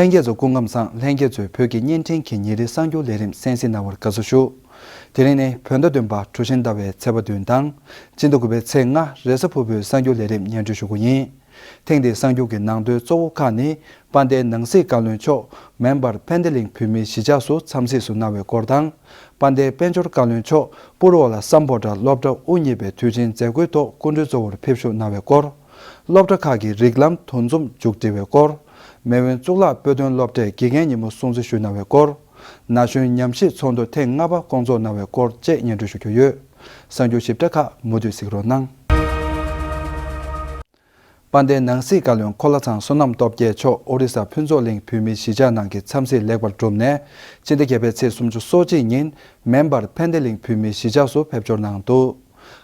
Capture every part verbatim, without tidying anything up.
ལྷན་རྒྱས་ཚོ་སྐུ་ཁམས་བཟང་། ལྷན་རྒྱས་ཚོས་བོད་ཀྱི་བརྙན་འཕྲིན་གྱི་ཉིན་རེའི་གསར་འགྱུར་ལས་རིམ་གསན་གཟིགས་གནང་བར་དགའ་བསུ་ཞུ། དེ་རིང་ནི་བོད་ཟླ་བདུན་པ་གྲུ་བཞི་ཟླ་བའི་ཚེས་པ་བདུན་དང་། སྤྱི་ཟླ་དགུ་པའི་ཚེས་ལྔ་རེས་གཟའ་ཕུར་བུའི་གསར་འགྱུར་ལས་རིམ་སྙན་སྒྲོན་ཞུ་རྒྱུ་ཡིན། ཐེངས་འདིའི་གསར་འགྱུར་གྱི་ནང་དོན་གཙོ་བོ་ཁག་ནི། དཔལ་ལྡན་ནང་སྲིད་བཀའ་བློན་མཆོག་མེ་འབར་ཕན་བདེ་གླིང་བོད་མིའི་གཞིས་ཆགས་སུ་འཚམས་གཟིགས་སུ་གནང་བའི་སྐོར་དང་། དཔལ་ལྡན་དཔལ་འབྱོར་བཀའ་བློན་མཆོག་པུར་བོ་ལ་སམ་བྷོ་ཊ་སློབ་གྲྭ་དབུ་བརྙེས་པའི་དུས་ཆེན་མཛད་སྒོའི་ཐོག་སྐུ་མགྲོན་གཙོ་བོར་ཕེབས་བཞུགས་གནང་བའི་སྐོར། སློབ་གྲྭ་ཁག་གི་རིགས་ལམ་དུས་འཛོམས་མཇུག་སྒྲིལ་བའི་སྐོར། མེས་དབོན་གཙུག་ལག་དཔེ་སྟོན་སློབ་གྲྭས་དགེ་རྒན་ཉིན་མོ་སྲུང་བརྩི་ཞུས་གནང་བའི་སྐོར། ན་གཞོན་ཉམས་ཞིབ་ཚོགས་འདུ་ཐེངས་ལྔ་པ་བསྐོང་ཚོགས་གནང་བའི་སྐོར་བཅས་སྙན་སྒྲོན་ཞུ་རྒྱུ་ཡོད། གསར་འགྱུར་ཞིབ་ཕྲ་ཁག་མུ་མཐུད་གཟིགས་རོགས་གནང་། དཔལ་ལྡན་ནང་སྲིད་བཀའ་བློན་འཁོར་ལྷ་ཚང་བསོད་ནམས་སྟོབས་རྒྱལ་མཆོག་ཨོ་རི་ས་ཕུན་ཚོགས་གླིང་བོད་མིའི་གཞིས་ཆགས་ནང་གི་འཚམས་གཟིགས་ལེགས་པར་གྲུབ་ནས། སྤྱི་ཟླ་བརྒྱད་པའི་ཚེས་སོ་གཅིག་ཉིན་མེ་འབར་ཕན་བདེ་གླིང་བོད་མིའི་གཞིས་ཆགས་སུ་ཕེབས་འབྱོར་གནང་འདུག་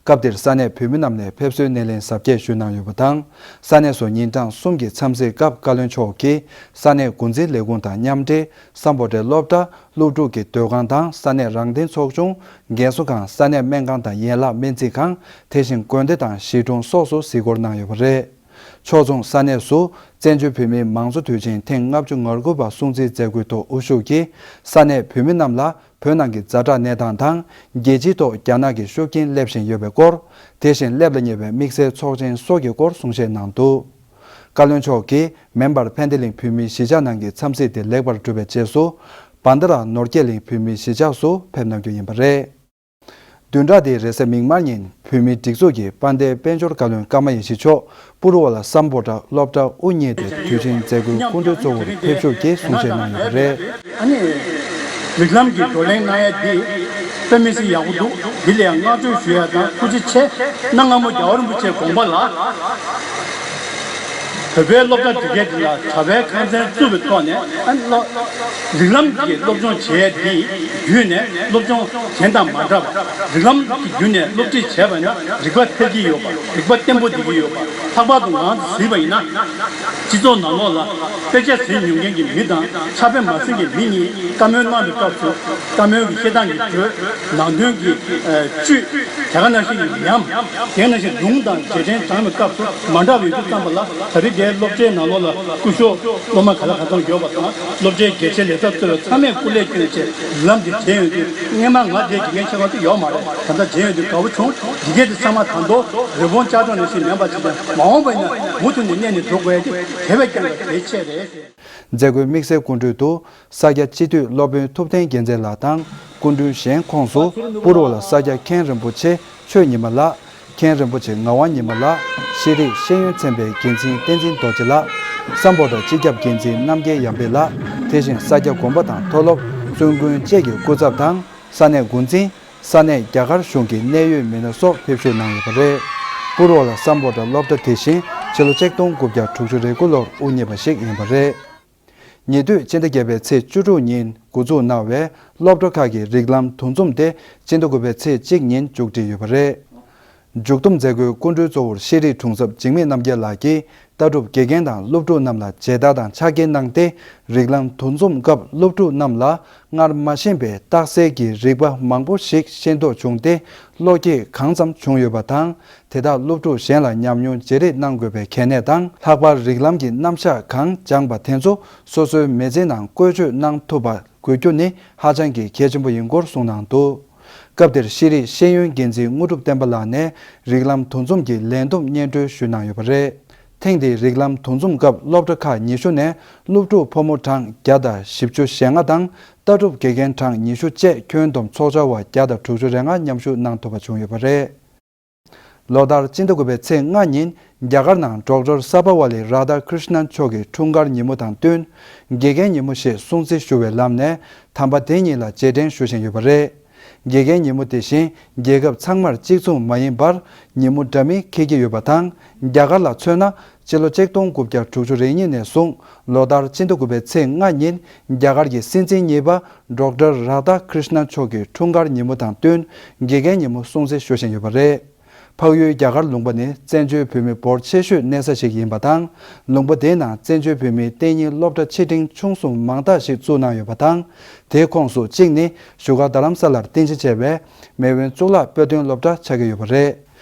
སྐབས་དེར་ས་གནས་བོད་མི་རྣམས་ནས་ཕེབས་བསུའི་སྣེ་ལེན་གཟབ་རྒྱས་ཞུས་གནང་ཡོད་པ་དང་། ས་གནས་སུ་ཉིན་གྲངས་གསུམ་གྱི་འཚམས་གཟིགས་སྐབས་བཀའ་བློན་མཆོག་གིས་ས་གནས་འགོ་འཛིན་ལས་ཁུངས་དང་མཉམ་འབྲེལ་སམ་བྷོ་ཊའི་སློབ་གྲྭ། སློབ་ཕྲུག་གི་སྡོད་ཁང་དང་ས་གནས་རང་བདེན་ཚོགས་ཆུང་། རྒན་གསོ་ཁང་། ས་གནས་སྨན་ཁང་དང་ཡན་ལག་སྨན་རྩིས་ཁང་། དེ་བཞིན་དགོན་སྡེ་དང་གཞིས་གྲོང་སོགས་སུ་གཟིགས་སྐོར་གནང་ཡོད་པ་རེད། ཕྱོགས་མཚུངས་ས་གནས་སུ་བཙན་བྱོལ་བོད་མིའི་མང་གཙོ་དུས་ཆེན་ཐེངས་ལྔ་བཅུ་ང་དགུ་པ་སྲུང་བརྩིའི་མཛད་སྒོའི་ཐོག་དབུ་བཞུགས་ཀྱིས་ས་གནས་བོད་མི་རྣམས་ལ་བོད་ནང་གི་ཛ་དྲག་གནས་སྟངས་དང་རྒྱལ་སྤྱིའི་ཐོག་རྒྱ་ནག་གི་ཤུགས་རྐྱེན་སླེབས་བཞིན་ཡོད་པའི་སྐོར། དེ་བཞིན་སླེབས་ལ་ཉེ་བའི་དམིགས་བསལ་ཚོགས་ཆེན་སོགས་ཀྱི་སྐོར་གསུང་བཤད་གནང་འདུག་བཀའ་བློན་མཆོག་གིས་མེ་འབར་ཕན་བདེ་གླིང་བོད་མིའི་གཞིས་ཆགས་ནང་གི་འཚམས་གཟིགས་དེ་ལེགས་པར་གྲུབ་པའི་རྗེས་སུ། བན་ད་ར་ནོར་རྒྱས་གླིང་བོད་མིའི་གཞིས་ཆགས་སུ་ཕེབས་གནང་རྒྱུ་ཡིན་པ་རེད། བདུན་ཕྲག་འདིའི་རེས་གཟའ་མིག་དམར་ཉིན་བོད་མིའི་སྒྲིག་འཛུགས་ཀྱིས་དཔལ་ལྡན་དཔལ་འབྱོར་བཀའ་བློན་ཀརྨ་ཡེ་ཤེས་མཆོག་པུར་བོ་ལ་སམ་བྷོ་ཊ་སློབ་གྲྭ་དབུ་བརྙེས་ཏེ་དུས་ཆེན་མཛད་སྒོའི་སྐུ་མགྲོན་གཙོ་བོར་ཕེབས་བཞུགས་ཀྱིས་གསུང་བཤད་གནང་ཡོད་པ་རེད། ཨ་ནི། རིགས་ལམ་གྱི་བགྲོ་གླེང་གནང་ཡ་འདི་དཔེ་མི་སྲིད་ཡག་པོ་འདུག་འདི་ལ་ཡང་བསྔགས་བརྗོད་ཞུ་ཡ་དང་ཐུགས་རྗེ་ཆེ། གནའ་སྔ་མོ་རྒྱལ་བ་རིན་པོ་ཆེའི་དགོངས་པ་ལ། བོད་པའི་སློབ་གྲྭ་འདི་གའི་འདི་ལ་གྲྭ་པའི་ཁང་ཚན་བཙུགས་པའི་ཐོག་ནས་ཨ་ནི་སློབ། རིགས་ལམ་གྱི་སློབ་སྦྱོང་བྱས་དེ་བརྒྱུད་ནས་སློབ་སྦྱོང་གཞན་དང་མ་འདྲ་བ། རིགས་ལམ་གྱི་བརྒྱུད་ནས་སློབ་ཁྲིད་བྱས་པ་ན་རིག་པ་འཕེལ་གྱི་ཡོད་པ། རིག་པ་བརྟན་པོ་བསྡད་ཀྱི་ཡོད་པ། ལྷག་པར་དུ་ང་ཚོ་གཟིགས་པ་ཡིན་ན། སྤྱི་ཚོགས་ནང་ལོགས་ལ་དཔེ་ཆ་གཟིགས་མྱོང་མཁན་གྱི་མི་དང་ཕྱག་དཔེ་མ་གཟིགས་མཁན་མི་གཉིས་བཀའ་མོལ་གནང་བའི་སྐབས་སུ་བཀའ་མོལ་གྱི་བཤད་སྟངས་ཀྱི་བརྗོད་ནང་དོན་གྱི་བཅུད་དེ་ག་ནང་བཞིན་གྱི་ཉམས་དེ་ག་ནང་བཞིན་ལུང་དང་རྗེས་དྲན་བགྲང་བའི་སྐབས་སུ་མ་འདྲ་བའི་དུས་ཙམ་པ་ལ་ད་རེས་འགའི་སློབ་གྲྭའི་ནང་ལོགས་ལ་སྐུ་ཞབས་སློབ་མ་ག་ལ་ག་ཚོད་ཡོད་པ་དང་སློབ་གྲྭའི་དགེ་ཆེ་ལས་ཚབ་གཙོས་པའི་ཚང་མས་སྐུ་ལས་བསྐྱོན་བྱས་ལམ་འདི་བྱས་ཡོང་དུས་སྔས་མ་ང་དེ་དགེ་རྒན་ཆེ་བ་དེ་ཡོད་མ་རེད། ད་ལྟ་བྱས་ཡོང་དུས་དགའ་བོ་བྱུང་། འདི་གས་དེ་ཚང་མ་ད་དོ་རི་བོང་ཅག་གྲོང་ནས་ཤིང་མེད་པ་ཅིག་དང་མ་འོངས་པ་ཡིན་ན་མུ་མཐུད་ནས་གནས་ནས་འགྲོ་དགོས་ཡ་དེ་དེ་བས་ཀྱང་གལ་ཆེ་རེད། མཛད་སྒོའི་དམིགས་བསལ་སྐུ་མགྲོན་དུ་ས་སྐྱ་སྤྱི་འཐུས་སློབ་དཔོན་ཐུབ་བསྟན་རྒྱལ་མཚན་ལགས་དང་སྐུ་མགྲོན་གཞན་ཁོངས་སུ་པུར་བོ་ལ་ས་སྐྱ་མཁན་རིན་པོ་ཆེ་ཆོས་ཉི་མ་ལགས། མཁན་རིན་པོ་ཆེ་ངག་དབང་ཉི་མ་ལགས། ཤེས་རིག་ཤེས་ཡོན་ཚན་པའི་འགན་འཛིན་བསྟན་འཛིན་རྡོ་རྗེ་ལགས། སམ་བྷོ་ཊ་སྤྱི་ཁྱབ་འགན་འཛིན་རྣམ་རྒྱལ་ཡར་འཕེལ་ལགས། དེ་བཞིན་ས་སྐྱ་དགོན་པ་དང་མཐོ་སློབ་བཙུན་དགོན་བཅས་ཀྱི་སྐུ་ཚབ་དང་ས་གནས་འགོ་འཛིན། ས་གནས་རྒྱ་གར་གཞུང་གི་གནད་ཡོད་མི་སྣ་སོགས་ཕེབས་ཞུགས་གནང་ཡོད་པ་རེད། པུར་བོ་ལ་སམ་བྷོ་ཊ་སློབ་གྲྭ་དེ་བཞིན་ཕྱི་ལོ་ཆིག་སྟོང་དགུ་བརྒྱ་དྲུག་ཅུ་རེ་དགུ་ལོར་དབུ་བརྙེས་པ་ཞིག་ཡིན་པ་རེད། ཉེ་དུས་སྤྱི་ཟླ་བརྒྱད་པའི་ཚེས་བཅུ་དྲུག་ཉིན་འགོ་འཛུགས་གནང་བའི་སློབ་གྲྭ་ཁག་གི་རིགས་ལམ་དུས་འཛོམས་དེ་སྤྱི་ཟླ་དགུ་པའི་ཚེས་གཅིག་ཉིན་མཇུག་སྒྲིལ་ཡོད་པ་རེད། མཇུག་བསྡོམས་མཛད་སྒོའི་སྐུ་མགྲོན་གཙོ་བོར་ཤེས་རིག་དྲུང་ཚབ་འཇིགས་མེད་རྣམ་རྒྱལ་ལགས་ཀྱིས་ལྟ་གྲུབ་དགེ་རྒན་དང་སློབ་ཕྲུག་རྣམས་ལ་མཇལ་དར་དང་ཕྱག་འཁྱེར་གནང་སྟེ། རིགས་ལམ་དུས་འཛོམས་སྐབས་སློབ་ཕྲུག་རྣམས་ལ་སྔར་མ་ཤེས་པའི་རྟགས་གསལ་གྱི་རིག་པ་མང་པོ་ཞིག་ཤེས་རྟོགས་བྱུང་སྟེ། བློ་སྐྱེད་གང་ཙམ་བྱུང་ཡོད་པ་དང་། དེ་དག་སློབ་ཕྲུག་གཞན་ལ་ཉམས་མྱོང་བརྗེ་རེས་གནང་དགོས་པའི་གལ་གནད་དང་། ལྷག་པར་རིགས་ལམ་གྱི་རྣམ་གཞག་གང་སྦྱངས་པ་དེ་ཚོ་སོ་སོའི་མི་ཚེའི་ནང་བཀོལ་སྤྱོད་གནང་ཐུབ་པ་དགོས་རྒྱུ་ནི་ཧ་ཅང་གི་གལ་ཆེན་པོ་ཡིན་སྐོར་གསུངས་གནང་འདུག་སྐབས་དེར་ཤེས་རིག་ཤེས་ཡོན་འགན་འཛིན་དངོས་གྲུབ་བསྟན་པ་ལགས་ནས་རིགས་ལམ་དུས་འཛོམས་ཀྱི་ལས་བསྡོམས་སྙན་སྒྲོན་ཞུས་གནང་ཡོད་པ་རེད། ཐེངས་འདིའི་རིགས་ལམ་དུས་འཛོམས་སྐབས་སློབ་གྲྭ་ཁག་ཉི་ཤུ་ནས་སློབ་ཕྲུག་ཕོ་མོ་གྲངས་བརྒྱ་དང་བཞི་བཅུ་ཞེ་ལྔ་དང་ལྟ་གྲུབ་དགེ་རྒན་གྲངས་ཉི་ཤུ་བཅས་ཁྱོན་བསྡོམས་ཚོགས་བཅར་བ་བརྒྱ་དང་དྲུག་ཅུ་རེ་ལྔ་མཉམ་ཞུགས་གནང་ཐུབ་པ་བྱུང་ཡོད་པ་རེད། ལོ་ལྟར་སྤྱི་ཟླ་དགུ་པའི་ཚེས་ལྔ་ཉིན་རྒྱ་གར་ནང་ཌོག་ཊར་སརྦ་པ་ལི་རཱ་དྷ་ཀྲིཤ་ནན་མཆོག་གི་འཁྲུངས་སྐར་ཉིན་མོ་དང་བསྟུན། དགེ་རྒན་ཉིན་མོ་ཞེས་སྲུང་བརྩི་ཞུ་བའི་ལམ་ནས་དམ་པ་དེ་ཉིད་ལ་རྗེས་དྲན་ཞུ་བཞིན་ཡོད་པ་རེད། དགེ་རྒན་ཉིན་མོ་དེ་བཞིན་རྒྱལ་ཁབ་ཚང་མར་གཅིག་མཚུངས་མ་ཡིན་པར་ཉིན་མོ་འདྲ་མིན་འཁེལ་གྱི་ཡོད་པ་དང་། རྒྱ་གར་ལ་མཚོན་ན། སྤྱི་ལོ་ཆིག་སྟོང་དགུ་བརྒྱ་དྲུག་ཅུ་རེ་གཉིས་ནས་བཟུང་ལོ་ལྟར་སྤྱི་ཟླ་དགུ་པའི་ཚེས་ལྔ་ཉིན་རྒྱ་གར་གྱི་སྲིད་འཛིན་གཉིས་པ་ཌོག་ཊར་རཱ་དྷ་ཀྲིཤ་ནན་མཆོག་གི་འཁྲུངས་སྐར་ཉིན་མོ་དང་བསྟུན་དགེ་རྒན་ཉིན་མོ་སྲུང་བརྩི་ཞུ་བཞིན་ཡོད་པ་རེད། འཕགས་ཡུལ་རྒྱ་གར་ལུང་པ་ནི་བཙན་བྱོལ་བོད་མི་འབོར་ཆེ་ཤོས་གནས་ས་ཞིག་ཡིན་པ་དང་། ལུང་པ་དེའི་ནང་བཙན་བྱོལ་བོད་མིའི་གཏན་ཉིན་སློབ་གྲྭ་ཆེ་འབྲིང་ཆུང་གསུམ་མང་དག་ཞིག་བཙུགས་གནང་ཡོད་པ་དང་། དེའི་ཁོངས་སུ་གཅིག་ནི་བཞུགས་སྒར་རྡ་རམ་ས་ལར་རྟེན་གཞི་བྱས་པའི་མེས་དབོན་གཙུག་ལག་དཔེ་སྟོན་སློབ་གྲྭ་ཆགས་ཀྱི་ཡོད་པ་རེད།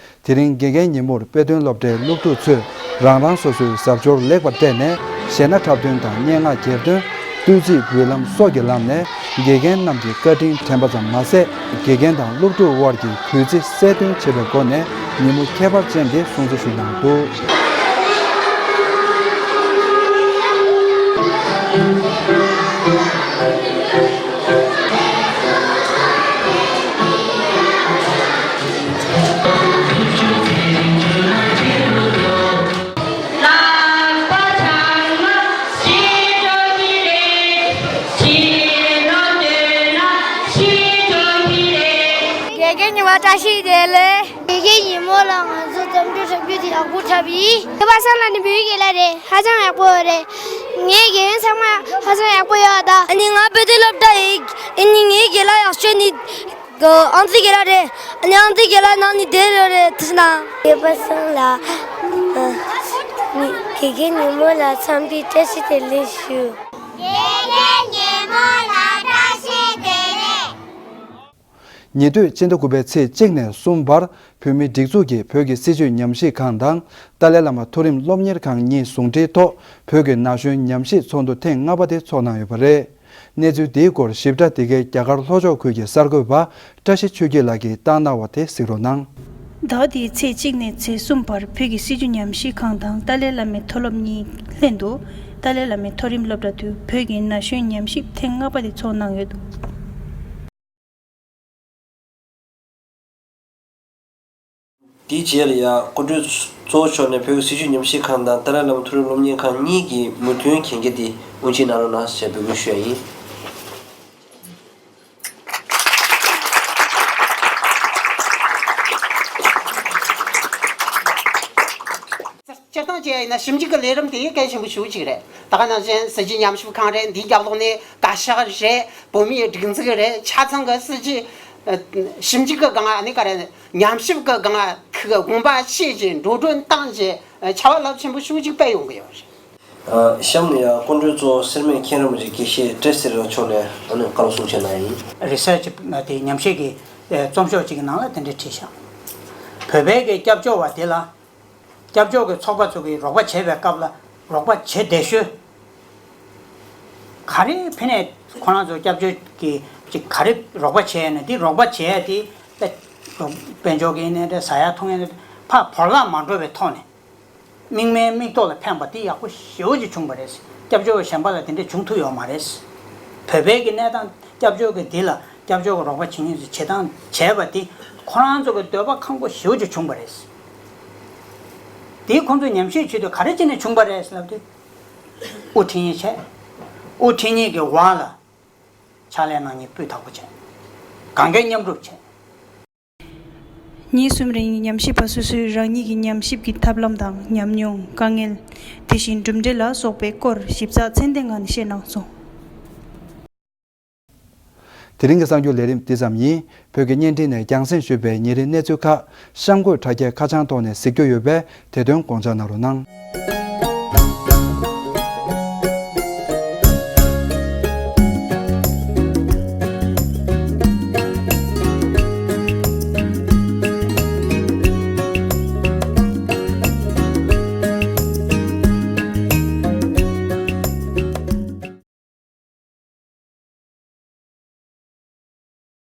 དེ་རིང་དགེ་རྒན་ཉིན་མོར་དཔེ་སྟོན་སློབ་གྲྭའི་སློབ་ཕྲུག་ཚོས་རང་རང་སོ་སོའི་གཟབ་མཆོར་ལེགས་པར་སྤྲས་ནས་ གཞས་སྣ་འཁྲབ་སྟོན་དང་སྙན་ངག་གྱེར་འདོན། བསྟོད་ཚིག་འབུལ་ལམ་སོགས་ཀྱི་ལམ་ནས་དགེ་རྒན་རྣམས་ཀྱི་བཀའ་དྲིན་དྲན་པ་ཙམ་མ་ཟད། དགེ་རྒན་དང་སློབ་ཕྲུག་དབར་གྱི་གུས་བརྩི་གསལ་སྟོན་བྱེད་པའི་སྒོ་ནས་ཉིན་མོ་ཁྱད་པར་ཅན་དེ་སྲུང་བརྩི་ཞུས་གནང་འདུག། དགེ་རྒན་ཉི་མ་བཀྲ་ཤིས་བདེ་ལེགས། དགེ་རྒན་ཉི་མ་ལགས་ང་ཚོ་འཚམས་འདྲི་འཁྲབ་རྒྱུ་དེ་ཡག་པོ་འཁྲབ་ཡིན། དགེ་བ་སང་ལ་ནི་བོད་ཡིག་ལ་རེད། ཧ་ཅང་ཡག་པོ་རེད། ངའི་དགེ་རྒན་ཚང་མ་ཧ་ཅང་ཡག་པོ་ཡོད་ད། ཨ་ནི་ང་བོད་དུ་སློབ་གྲྭ་ཡིན། ཨ་ནི་ངའི་དགེ་ལགས་ཡག་ཤོས་ནི། ཨང་རྩིས་དགེ་ལགས་རེད། ཨ་ནི་ཨང་རྩིས་དགེ་ལགས་ནང་ནི་བདེ་ལོ་རེད་དེ་ན། དགེ་བ་སང་ལ། ཨ། ནི་དགེ་རྒན་ཉི་མ་ལགས་འཚམས་འདྲི་བཀྲ་ཤིས་བདེ་ལེགས་ཞུ། དགེ་རྒན་ཉི་མ་ལགས་བཀྲ་ཤིས་བདེ་ལེགས། ཉེ་དུས་སྤྱི་ཟླ་དགུ་པའི་ཚེས་གཅིག་ནས་གསུམ་བར་བོད་མིའི་སྒྲིག་འཛུགས་ཀྱི་བོད་ཀྱི་སྲིད་བྱུས་ཉམས་ཞིབ་ཁང་དང་ཏཱ་ལའི་བླ་མ་མཐོ་རིམ་སློབ་གཉེར་ཁང་གཉིས་ཟུང་འབྲེལ་ཐོག་བོད་ཀྱི་ན་གཞོན་ཉམས་ཞིབ་ཚོགས་འདུ་ཐེངས་ལྔ་པ་དེ་འཚོགས་གནང་ཡོད་པ་རེད། གནས་ཚུལ་འདིའི་སྐོར་ཞིབ་ཕྲ་འདི་གའི་རྒྱ་གར་ལྷོ་ཕྱོགས་ཁུལ་གྱི་གསར་འགོད་པ་བཀྲ་ཤིས་ཆོས་སྐྱིད་ལགས་ཀྱིས་བཏང་གནང་བ་དེ་གཟིགས་རོགས་གནང་། ཟླ་བ་འདིའི་ཚེས་གཅིག་ནས་ཚེས་གསུམ་བར་བོད་ཀྱི་སྲིད་བྱུས་ཉམས་ཞིབ་ཁང་དང་ཏཱ་ལའི་བླ་མའི་མཐོ་སློབ་གཉིས་ལྷན་དུ་ཏཱ་ལའི་བླ་མའི་མཐོ་རིམ་སློབ་གྲྭ་དུ་བོད་ཀྱི་ན་གཞོན་ཉམས་ཞིབ་ཐེངས་ལྔ་པ་དེ་འཚོགས་གནང་ཡོད་འདུག། དེའི་རྗེས་ལ་ཡང་སྐུ་མགྲོན་གཙོ་བོ་མཆོག་ནས་བོད་ཀྱི་སྲིད་བྱུས་ཉམས་ཞིབ་ཁང་དང་ཏཱ་ལའི་བླ་མ་མཐོ་རིམ་སློབ་གཉེར་ཁང་གཉིས་ཀྱི་མོས་མཐུན་གན་རྒྱ་དེ་དབུ་འབྱེད་གནང་རོགས་གནང་ཞེས་འབོད་སྐུལ་ཞུ་ཡ་ཡིན། སྤྱིར་བཏང་བྱས་ཡིན་ན་ཞིབ་འཇུག་གི་ལས་རིམ་དེ་གལ་ཆེན་པོ་ཞེ་པོ་ཅིག་རེད། ད་ག་ནང་བཞིན་སྲིད་བྱུས་ཉམས་ཞིབ་ཁང་རེད། འདིའི་རྒྱབ་ལོགས་ནས་བཀའ་ཤག་རེད། བོད་མིའི་སྒྲིག་འཛུགས་རེད། ཆ་ཚང་གི་སྲིད་བྱུས་ཞིབ་འཇུག་གི་སྒང་ཨ་ནི་ག་རེ་ཉམས་ཞིབ་གི་སྒང་ཁུག་གི་དགོངས་པ་བཞེས་བྱས་འགྲོ་གྲོན་བཏང་བྱས་བྱ་བ་རླབས་ཆེན་པོ་ཞེ་པོ་ཅིག་སྤེལ་ཡོང་གི་ཡོད་རེད། ཨ། གཤམ་ནས་ཡང་སྐུ་མགྲོན་གཙོ་བོ་སེར་སྨད་མཁན་རིན་པོ་ཆེ་དགེ་བཤེས་བཀྲ་ཤིས་ཚེ་རིང་མཆོག་ནས་ཨ་ནི་བཀའ་སློབ་གསུང་བཤད་གནང་ཡིན། རི་སར་ཆི་དེ་ཉམས་ཞིབ་ཀྱི་རྩོམ་ཤོག་ཅིག་གི་ནང་ལ་དེ་འདྲ་བྲིས་ཤག། བོད་པའི་གི་སྐྱབས་བཅོལ་བ་དེ་ལ་སྐྱབས་བཅོལ་གྱི་ཚོགས་པ་ཚོ་གིས་རོགས་པ་བྱེད་པའི་སྐབས་ལ་རོགས་པ་བྱེད་བདེ་ཤོས། ག་རེ་ཕི་ནས་ཁོ་རང་ཚོ་སྐྱབས་བཅོལ་གྱི་ཅིག་ག་རེ་རོགས་པ་བྱས་ན་དེ་རོགས་པ་བྱས་དེ་དཔལ་འབྱོར་གྱི་ནས་དེ་ཟ་ཡ་འཐུང་ཡ་ནས་ཕར་བོར་བརླག་མ་འགྲོ་བའི་ཐོག་ནས། མིག་སྨན་མིག་ཏོག་ལ་ཕན་པ་དེ་ཡག་པོ་ཞེ་པོ་ཅིག་བྱུང་བ་རེད། སྐྱབས་བཅོལ་བ་གཞན་པ་ལ་དེ་འདྲ་བྱུང་ཐུབ་ཡོད་མ་རེད། བོད་པའི་གི་གནས་སྟངས་སྐྱབས་བཅོལ་གི་འདི་ལ་སྐྱབས་བཅོལ་གི་རོགས་པ་བྱེད་མཁན་ཚོས་བྱེད་སྟངས་བྱས་པ་དེ་ཁོ་རང་ཚོ་གི་འདོད་པ་ཁེངས་པོ་ཞེ་པོ་ཅིག་བྱུང་བ་རེད། དེ་ཁོང་ཚོས་ཉམས་ཞིབ་བྱེད་དུས་ག་རེ་བྱས་ནས་བྱུང་བ་རེད་ལབ་དུས། དབུ་ཁྲིད་མཁན་བྱས། དབུ་ཁྲིད་མཁན་གི་འོག་ལ་ཕྱག་ལས་གནང་མཁན་སྤུས་དག་པོ་བྱས། གང་གའི་མཉམ་རུབ་བྱས། ཉིན་གསུམ་རིང་ཉམས་ཞིབ་པ་སོ་སོས་རང་ཉིད་ཀྱི་ཉམས་ཞིབ་ཀྱི་ཐབས་ལམ་དང་ཉམས་མྱོང་། དཀའ་ངལ། དེ་བཞིན་གྲུབ་འབྲས་ལ་སོགས་པའི་སྐོར་ཞིབ་ཚགས་ཚད་ལྡན་ངང་ནས་བཤད་གནང་སོང་། དེ་རིང་གི་གསར་འགྱུར་ལས་རིམ་འདི་ཙམ་ཡིན། བོད་ཀྱི་བརྙན་འཕྲིན་ནས་རྒྱང་སྲིང་ཞུས་པའི་ཉིན་རེའི་གནས་ཚུལ་ཁག་གཤམ་འཁོད་དྲ་རྒྱའི་ཁ་བྱང་ཐོག་ནས་གཟིགས་རྒྱུ་ཡོད་པས་དེ་དོན་དགོངས་འཇགས་གནང་རོགས་གནང་།